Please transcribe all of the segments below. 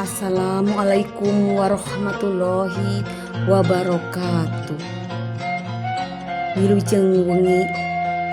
Assalamualaikum warahmatullahi wabarakatuh. Wilujeng wengi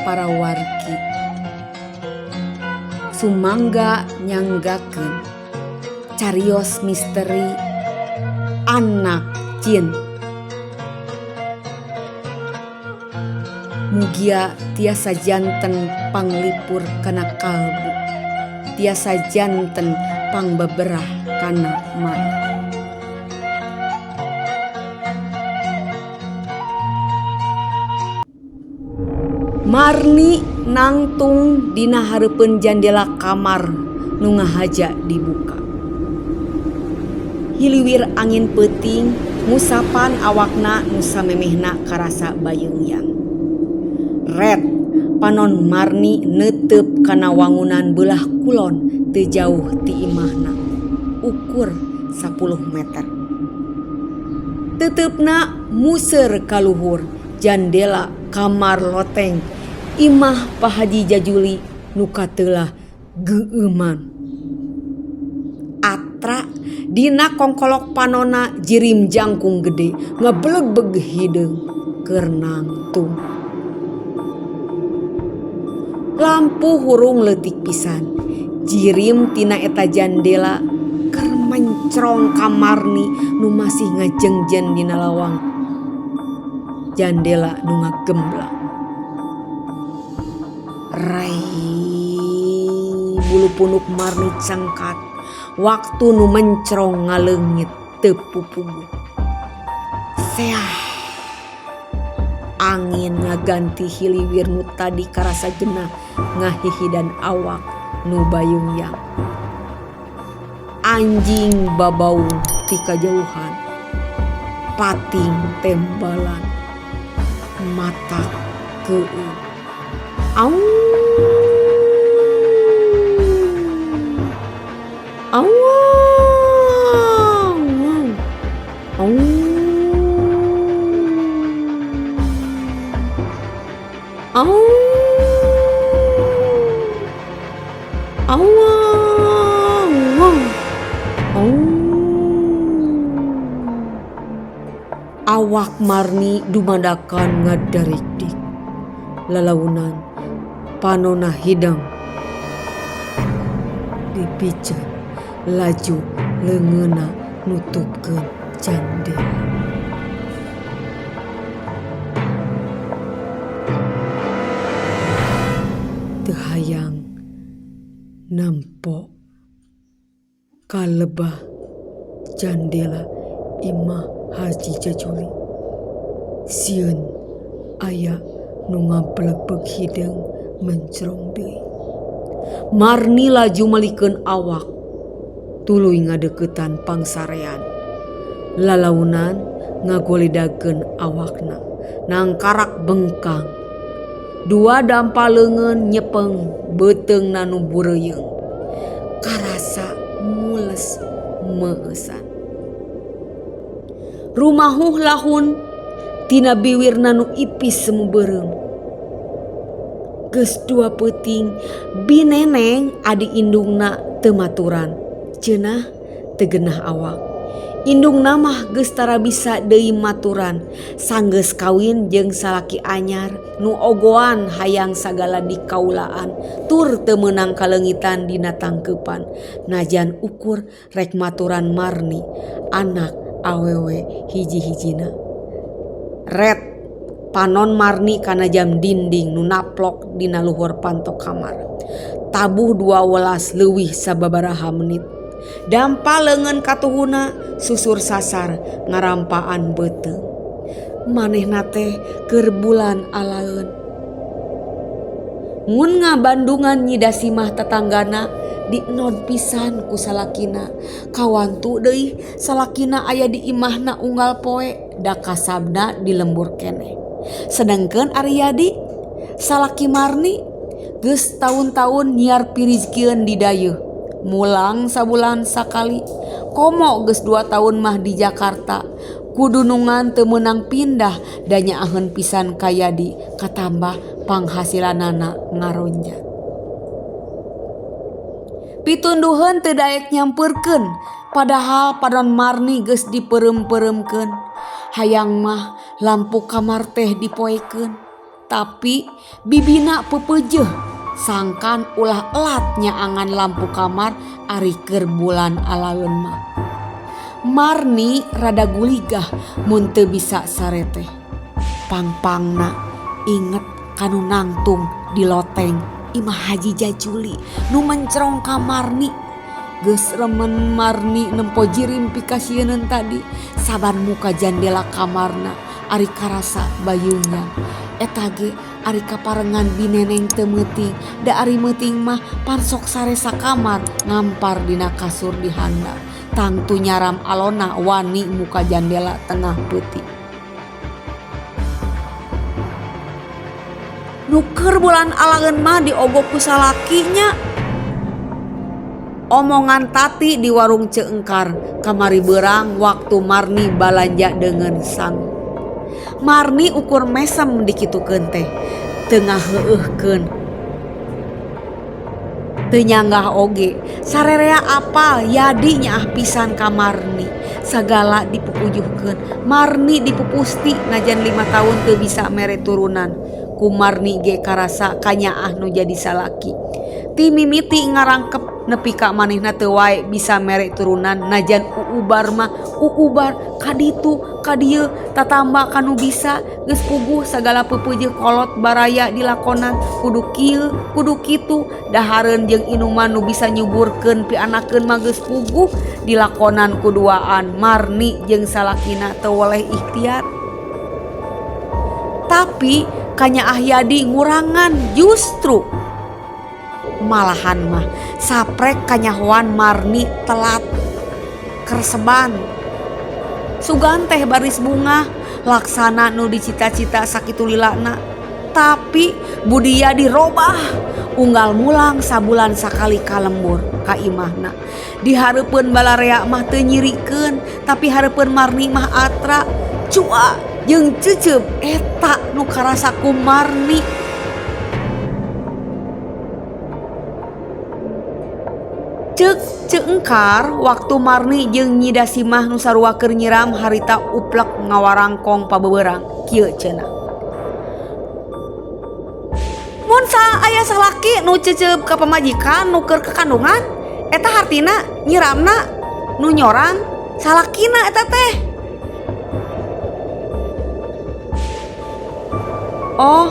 para wargi. Sumangga nyanggakeun carios misteri anak jin. Mugia tiasa janten panglipur kana kalbu, tiasa janten pangbeberah kana manah. Marni nangtung dina hareupeun jandela kamar nu ngahaja dibuka. Hiliwir angin peuting ngusapan awakna nu samemehna karasa bayeungyang. Red panon Marni neuteup kana wangunan beulah kulon teu jauh ti imahna, ukur sapuluh meter. Teuteupna museur ka luhur jandela kamar loteng imah Pa Haji Jajuli nu kateulah geueuman. Atra dina kongkolok panonna jirim jangkung gede ngabelegbeg hideung keur nangtung. Lampu hurung leutik pisan jirim tina eta jandela keur mencrong ka Marni nu masih ngajengjen dina lawang jandela nu ngagemblang. Rai bulu punuk Marni cengkat waktu nu mencrong ngaleungit teu pupuguh. Seah angin ngaganti hiliwir nu tadi karasa genah ngahihidan awak nu bayungyang. Anjing babaung ti kajauhan, pating tembalan, matak keueung. Aung aung aung aung aung aung. Awak Marni dumadakan ngadarikdik. Lalaunan panona hidang dipiceun laju leungeunna nutupkeun jandela. Teu hayang nempo kalebah jandela imah Haji Jajuli. Sieun aya nu ngabelegbeg hideung mencrong deui. Marni laju malikeun awak tuluy ngadeuketan pangsarean. Lalaunan ngagoledageun awakna nangkarak bengkang. Dua dampa leungeun nyepeng beuteungna nu bureuyeung. Karasa mules meueusan. Rumahuh lahun tina biwirna nu ipis semu beureum. Geus dua peuting Bi Neneng adi indungna teu maturan, cenah teu genah awak. Indungna mah geus tara bisa deui maturan, sanggeus kawin jeung salaki anyar nu ogoan hayang sagala dikaulaan tur teu meunang kaleungitan dina tangkeupan najan ukur rek maturan Marni anak awewe hiji-hijina. Red panon Marni kana jam dinding nu naplok dina luhur panto kamar. Tabuh dua welas leuwih sababaraha menit. Dampa leungeun katuhuna susur sasar ngarampaan beuteung. Manehna teh keur bulan alaeun. Mun ngabandungan Nyi Dasimah tatanggana dienod pisan ku salakina. Kawantu deui salakina aya di imahna unggal poe da kasabna di lembur keneh. Sedengkeun Aryadi salaki Marni geus taun-taun nyiar pirizkieun di dayeuh. Mulang sabulan sakali. Komo geus dua taun mah di Jakarta. Ku dunungan teu meunang pindah da nyaaheun pisan ka Yadi katambah panghasilanana ngaronjat. Pitunduheun teu daek nyampeurkeun padahal panon Marni geus dipeureum-peureumkeun. Hayang mah lampu kamar teh dipoekeun. Tapi bibina peupeujeuh sangkan ulah elat nyaangan lampu kamar ari keur bulan alaeun mah. Marni rada guligah mun teu bisa sare teh. Pang-pangna inget ka nu nangtung di loteng Imah Haji Jajuli nu mencerong ka Marni. Geus remen Marni nempo jirim pikasieuneun tadi saban muka jandela kamarna ari karasa bayungyang. Eta ge ari kaparengan Bi Neneng teu meuting da ari meuting mah pan sok sare sakamar ngampar dina kasur di handap. Tangtu nyaram alona wani muka jandela tengah peuting. Nu keur bulan alaeun mah diogok ku salaki nya. Omongan Tati di warung Ceengkar kamari beurang waktu Marni balanja deungeun sangu. Marni ukur mesem dikitukeun teh teu ngaheueuhkeun teu nyanggah oge sarerea apal Yadi nyaah pisan ka Marni sagala dipupujuhkeun Marni dipupusti najan 5 taun teu bisa mere turunan ku Marni ge karasa kanyaah nu jadi salaki ti mimiti ngarangkep nepi ka manehna teu wae bisa mere turunan najan uubar mah uubar ka ditu ka dieu tatamba ka nu bisa geus puguh sagala peupeujeuh kolot baraya dilakonan kudu kieu kudu kitu dahareun jeung inuman nu bisa nyuburkeun pianakeun mah geus puguh dilakonan ku duaan Marni jeung salakina teu weleh ikhtiar tapi kanyaah Yadi ngurangan justru malahan mah saprek kanyahoan Marni telat kerseban sugan teh baris bunga laksana nu dicita-cita sakitu lilana tapi budi Yadi robah unggal mulang sabulan sakali ka lembur ka imahna dihareupeun balarea mah teu nyirikeun tapi hareupeun Marni mah atra cua jeung ceuceup eta nu karasa ku Marni. Ceuk Ceengkar waktu Marni jeung Nyi Dasimah nu sarua keur nyiram harita uplek ngawarangkong pabeberang kieu cenah. Mun aya salaki nu ceceup ka pamajikan nu keur kakandungan eta hartina nyiramna nu nyorang salakina eta teh. Oh,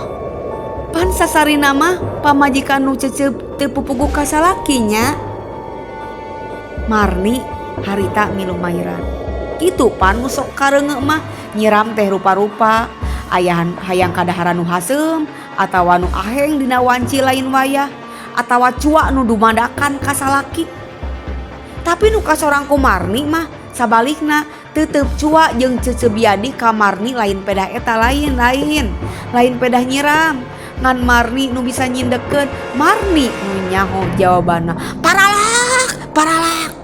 pan sasarina mah pamajikan nu ceceup teu pupuguh ka salakinya. Marni harita milu mairan. Kitu pan nu sok kareungeuh mah nyiram teh rupa-rupa ayahan hayang kadaharan nu haseum atawa nu aheng dina wanci lain wayah atawa cua nu dumadakan ka salaki. Tapi nu kasorang ku Marni mah sabalikna tetep cua jeung ceceup Yadi ka Marni lain pedah eta lain lain lain pedah nyiram ngan Marni nu bisa nyindekeun Marni nu nyaho jawabanna paralak paralak.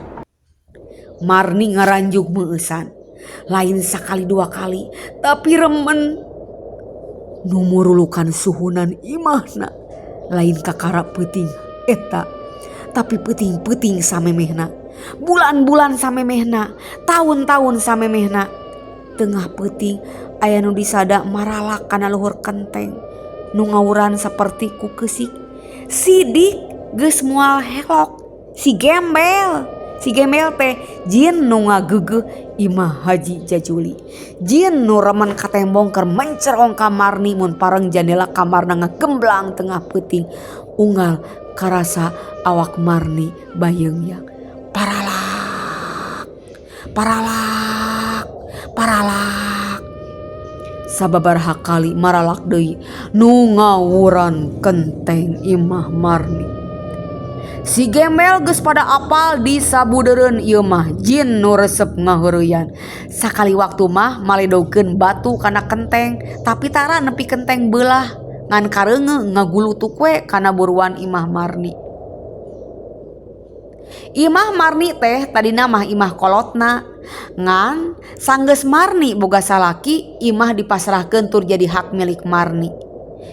Marni ngaranjug meueusan lain sakali dua kali tapi remen nu murulukan suhunan imahna lain kakara peuting eta tapi peuting-peuting samemehna bulan-bulan samemehna taun-taun samemehna tengah peuting aya nu disada maralak kana luhur kenteng nu ngawuran saperti ku keusik sidik geus moal helok si gembel. Si gembel teh jin nu ngageugeuh Imah Haji Jajuli. Jin nu remen katembong keur mencerong ka Marni mun pareng jandela kamarna ngagemblang tengah peuting. Unggal karasa awak Marni bayeungyang. Paralak, paralak, paralak. Sababaraha kali maralak deui nu ngawuran kenteng imah Marni. Si gembel geus pada apal di sabudeureun ieu mah jin nu resep ngaheureyan. Sakali waktu mah maledogkeun batu kana kenteng, tapi tara nepi kenteng beulah ngan kareungeuh ngagulutuk we kana buruan imah Marni. Imah Marni teh tadina mah imah kolotna. Ngan sanggeus Marni boga salaki, imah dipasrahkeun tur jadi hak milik Marni.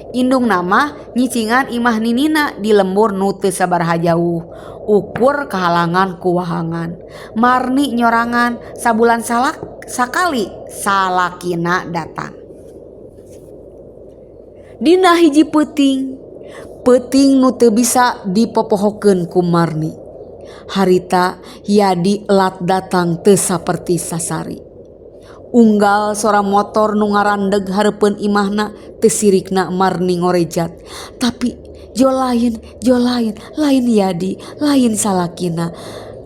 Indungna mah nyicingan imah ninina di lembur nu teu sabaraha jauh. Ukur kahalangan ku wahangan. Marni nyorangan sabulan salak sakali salakina datang. Dina hiji peuting, peuting nu teu bisa dipopohokeun ku Marni. Harita Yadi lat datang teu saperti sasari. Unggal sora motor nu ngarandeg hareupeun imahna teu sirikna Marni ngorejat. Tapi jo lain, jo lain, lain Yadi, lain salakina.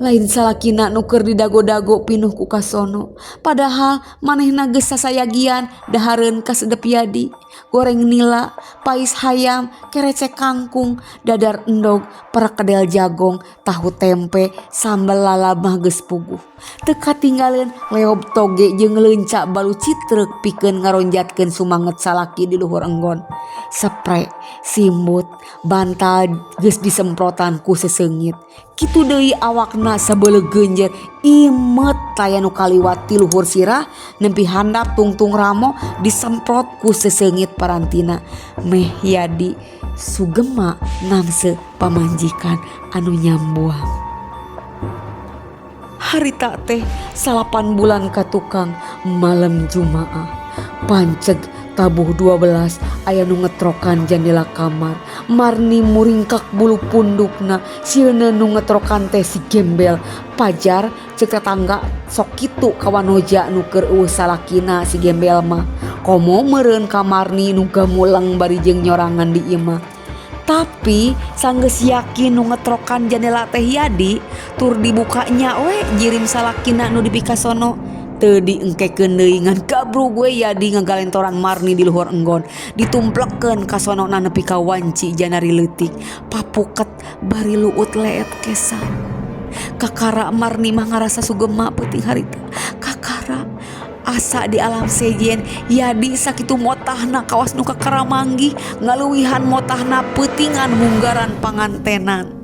Lain salakina nu keur didago-dago pinuh ku kasono. Padahal manehna geus sasayagian dahareun kasedep Yadi. Goreng nila, pais hayam, kerecek kangkung, dadar endog, perkedel jagong, tahu tempe, sambal lalab mah geus puguh. Teu katinggaleun leob toge jeung leunca balu citreuk pikeun ngaronjatkeun sumanget salaki di luhur enggon. Sepre, simbut, bantal geus disemprotan ku seseungit. Kitu deui awakna sabeuleuh geunjer imet taya nu kaliwat ti luhur sirah nepi handap tungtung ramo disemprot ku seseungit parantina. Meh Yadi sugema nangse pamajikan anu nyambuang. Harita teh 9 bulan ka tukang malam Jumaah. Panceg tabuh 12 aya nu ngetrokan jandela kamar. Marni muringkak bulu pundukna, sieuna nu ngetrokan teh si gembel. Pajar ceuk tetangga sok kitu ka wanoja nu keur eueuh salakina si gembel mah. Komo meureun ka Marni nu gamuleng bari jeung nyorangan di imah. Tapi sanggeus yakin nu ngetrokan jandela teh Yadi, tur dibuka nya we jirim salakina nu dipikasono. Teu diengkekeun deui ngan gabrug we Yadi ngagalentoran Marni di luhur enggon. Ditumplekeun kasonona nepi ka wanci janari leutik. Papuket bari luut leet kesa. Kakara Marni mah ngarasa sugema peuting harita. Kakara asa di alam sejen Yadi sakitu motahna kawas nu kakara manggih ngaluwihan motahna peutingan munggaran pangantenan.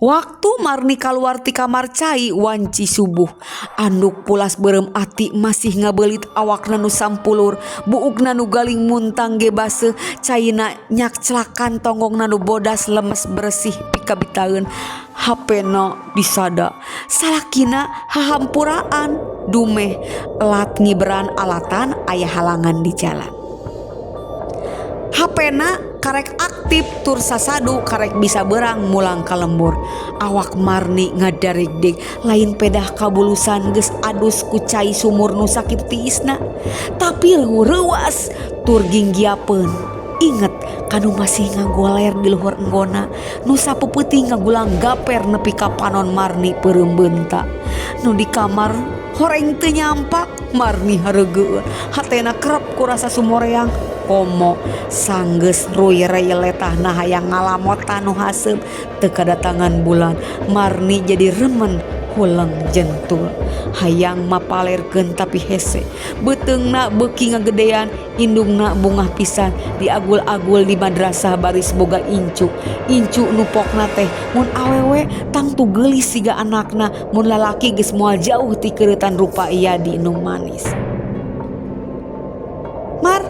Waktu Marni kaluar ti kamar cai wanci subuh. Anduk pulas beureum ati masih ngabelit awakna nu sampulur, buukna nu galing muntang ge baseuh, caina nyakclakan tonggongna nu bodas lemes beresih pikabitaeun. Hapena disada. Salakina hahampuraan dumeh elat ngiberan alatan aya halangan di jalan. Hapena karek aktif tur sasadu karek bisa berang mulang ka lembur. Awak Marni ngadaregdeg lain pedah kabulusan geus adus ku cai sumur nu sakitu tiisna. Tapi reuwas tur ginggiapeun. Inget kanu masih ngagoler di luhur enggona nu sapeupeutih ngagulang gaper nepi ka panon Marni peureum beunta. Nu di kamar horeng teu nyampak Marni hareugeun hatena kerep ku rasa sumoreang. Komo sanggeus ruy letahna hayang ngalamotan nu haseup teu kadatangan bulan. Marni jadi remen huleng jentul hayang mapalerkeun tapi hese. Beuteungna beuki ngagedean, indungna bungah pisan diagul-agul di madrasah baris boga incu. Incu nu pokna teh mun awewe tangtu geulis siga anakna, mun lalaki geus moal jauh ti keureutan rupa Yadi nu manis. Mar,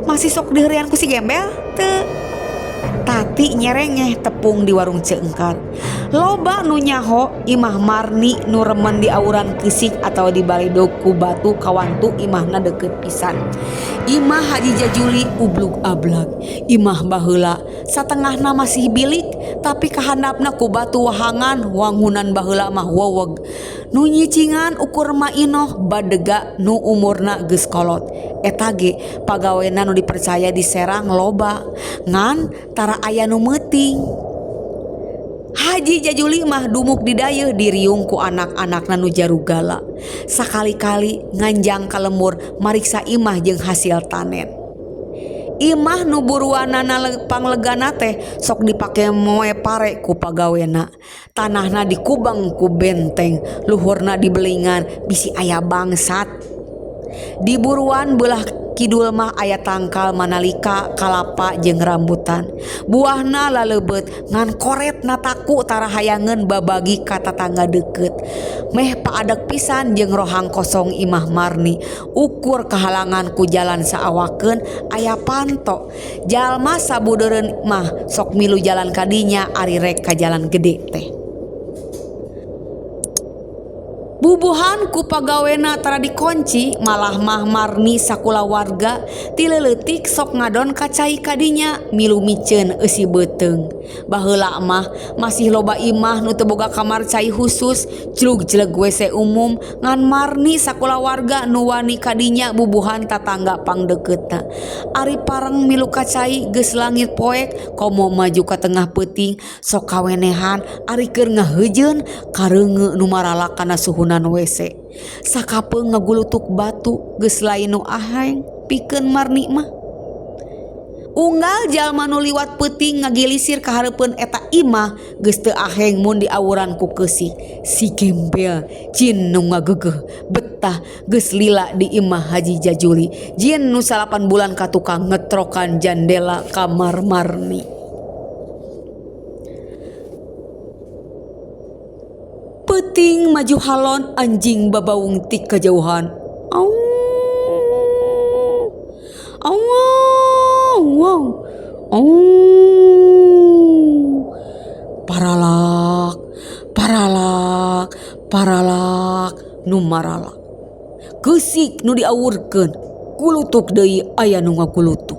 masih sok diherian ku si gembel teu? Tati nyerengeh tepung di warung Ceengkar. Loba nu nyaho imah Marni nu remen di auran keusik atawa di baledog ku batu kawantu imahna deukeut pisan. Imah Haji Jajuli ublug ablag. Imah baheula satengahna masih bilik tapi kahandapna ku batu wahangan wangunan baheula mah woweg. Nu nyicingan ukur Ma Inoh badega nu umurna geus kolot. Eta ge pagawena nu dipercaya di Serang loba ngan tara aya nu meuting. Haji Jajuli mah dumuk di dayeuh diriung ku anak-anakna nu jarugala. Sakali-kali nganjang ka lembur mariksa imah jeung hasil tanen. Imah nu buruanana panglegana teh sok dipake moe pare ku pagawena. Tanahna dikubang ku benteng, luhurna dibelingan bisi aya bangsat. Di buruan belah Kidul mah aya tangkal manalika, kalapa jeung rambutan. Buahna lalebeut ngan koretna taku tara hayangeun babagi ka tatangga deukeut. Meh paadeg pisan jeung rohang kosong imah Marni. Ukur kahalangan ku jalan saawakeun aya panto. Jalma sabudeureun mah sok milu jalan ka dinya ari rek ka jalan gede teh. Bubuhan ku pagawena tara dikonci malah mah Marni sakulawarga ti leuleutik sok ngadon ka cai ka dinya milu miceun eusi beuteung. Baheula mah masih loba imah nu teu boga kamar cai husus jlug-jleg WC umum ngan Marni sakulawarga nu wani ka dinya bubuhan tatangga pangdekeutna. Ari pareng milu ka cai geus langit poek komo maju ka tengah peuting sok kawenehan ari keur ngaheujeun kareungeu nu maralak kana suhu WC. Sakapeung ngagulutuk batu geus lain nu aheng pikeun Marni mah. Unggal jalma nu liwat peuting ngagilisir ka hareupeun eta imah geus teu aheng mun diawuran ku keusik. Si gembel jin nu ngagegeuh betah geus lila di imah Haji Jajuli. Jin nu 9 bulan ka tukang ngetrokan jandela kamar Marni. Peuting maju halon anjing babaung ti kajauhan. Au. Au. Au. Au. Paralak, paralak, paralak nu maralak. Keusik nu diawurkeun, kulutuk deui aya nu ngagulutuk.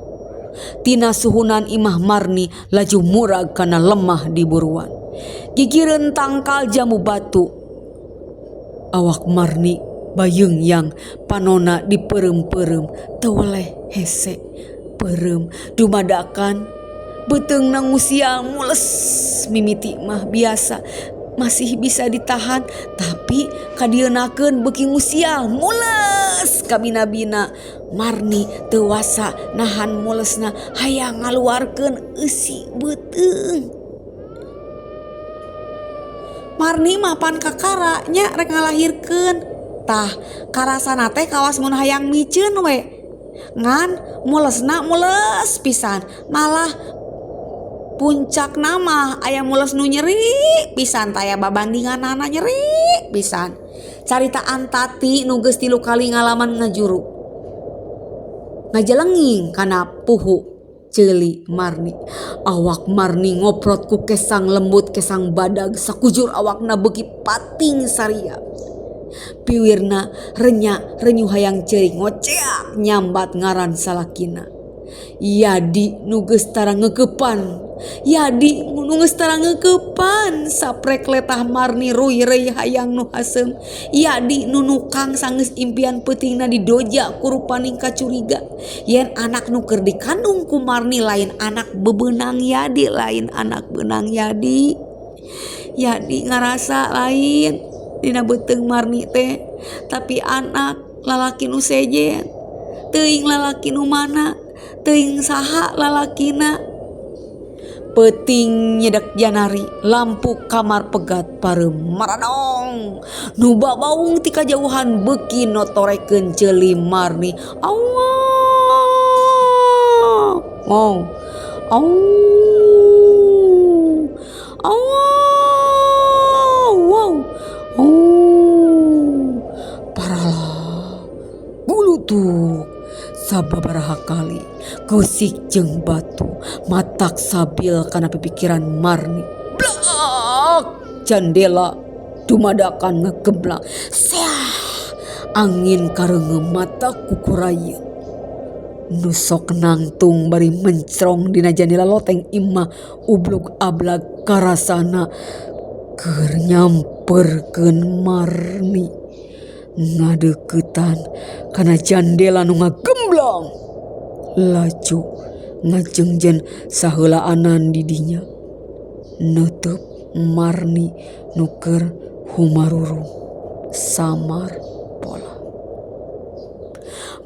Tina suhunan imah Marni laju murag kana lemah di buruan. Gigireun tangkal jamu batu. Awak Marni bayeung yang panona dipereum-peureum teu weleh hese peureum dumadakan beuteungna ngusial mules mimiti mah biasa masih bisa ditahan tapi kadieunakeun beuki ngusial mules kabina-bina. Marni teu wasa nahan mulesna hayang ngaluarkeun eusi beuteung. Marni mah pan kakara nya rek ngalahirkeun. Tah karasana teh kawas mun hayang miceun we. Ngan mulesna mules pisan. Malah puncakna mah aya mules nu nyeri pisan taya babandinganana nyeri pisan. Caritaan Tati nu geus 3 kali ngalaman ngajuru. Ngajelenging kana puhu ceuli Marni. Awak Marni ngoprot ku kesang lembut kesang badag sakujur awakna beuki pating saria. Piwirna renya renyu hayang ceurik ngoceak nyambat ngaran salakina. Yadi nu geus tara ngeukepan. Yadi nu geus tara ngeukepan saprek letah Marni ruy-reuy hayang nu haseum. Yadi nu nukang sanggeus impian peutingna didoja ku rupaning kacuriga. Yen anak nu keur dikandung ku Marni lain anak bebeunang Yadi, lain anak beunang Yadi. Yadi ngarasa lain dina beuteung Marni teh, tapi anak lalaki nu sejen. Teuing lalaki nu mana, teuing saha lalakina. Peuting nyedek janari, lampu kamar pegat pareum maradong. Nu babaung ti kajauhan beuki notorekeun ceuli Marni. Allah. Oh. Oh. Allah. Wow. Oh. Paralah. Gulutuk. Sababaraha kali keusik jeung batu matak sabil kana pipikiran Marni. Blak jandela dumadakan ngegemblak. Seah angin kareungeu mata kukurayeun. Nu sok nangtung bari mencrong dina jandela loteng imah ublug ablag karasana keur nyamperkeun Marni. Ngadeuketan kana jandela nu ngagemblang laju ngajengjen saheulaanan di dinya. Neuteub Marni nu keur humarurung samar pola.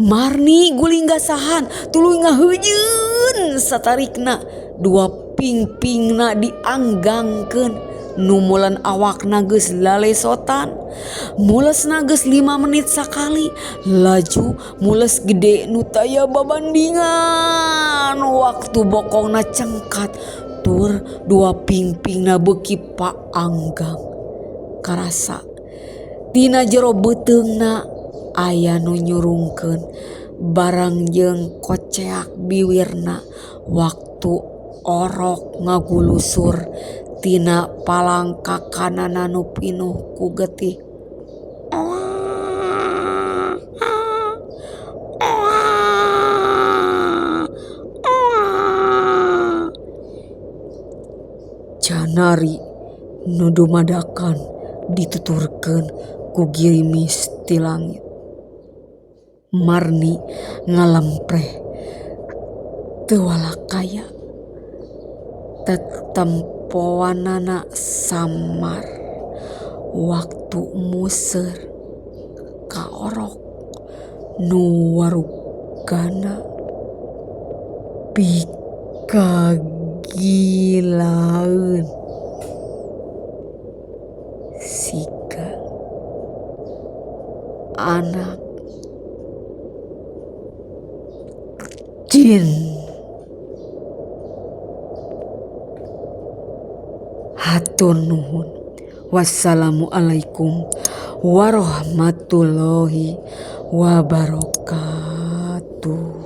Marni guling gasahan tuluy ngaheujeun satarikna dua ping-pingna dianggangkeun Numulan awakna geus lalesotan. Mulesna geus 5 menit sakali. Laju mules gede nu taya babandingan. Waktu bokongna cengkat tur dua pingpingna beuki paanggang. Karasa tina jero beuteungna aya nu nyurungkeun barang jeung koceak biwirna waktu orok ngagulusur tina palangkakanana nu pinuh ku getih. Janari nu dumadakan dituturkeun ku girimis ti langit. Marni ngalempreh teu walakaya. Tetempoanana samar waktu museur ka orok nu warugana pikagilaeun siga anak jin. Hatur nuhun. Wassalamualaikum warahmatullahi wabarakatuh.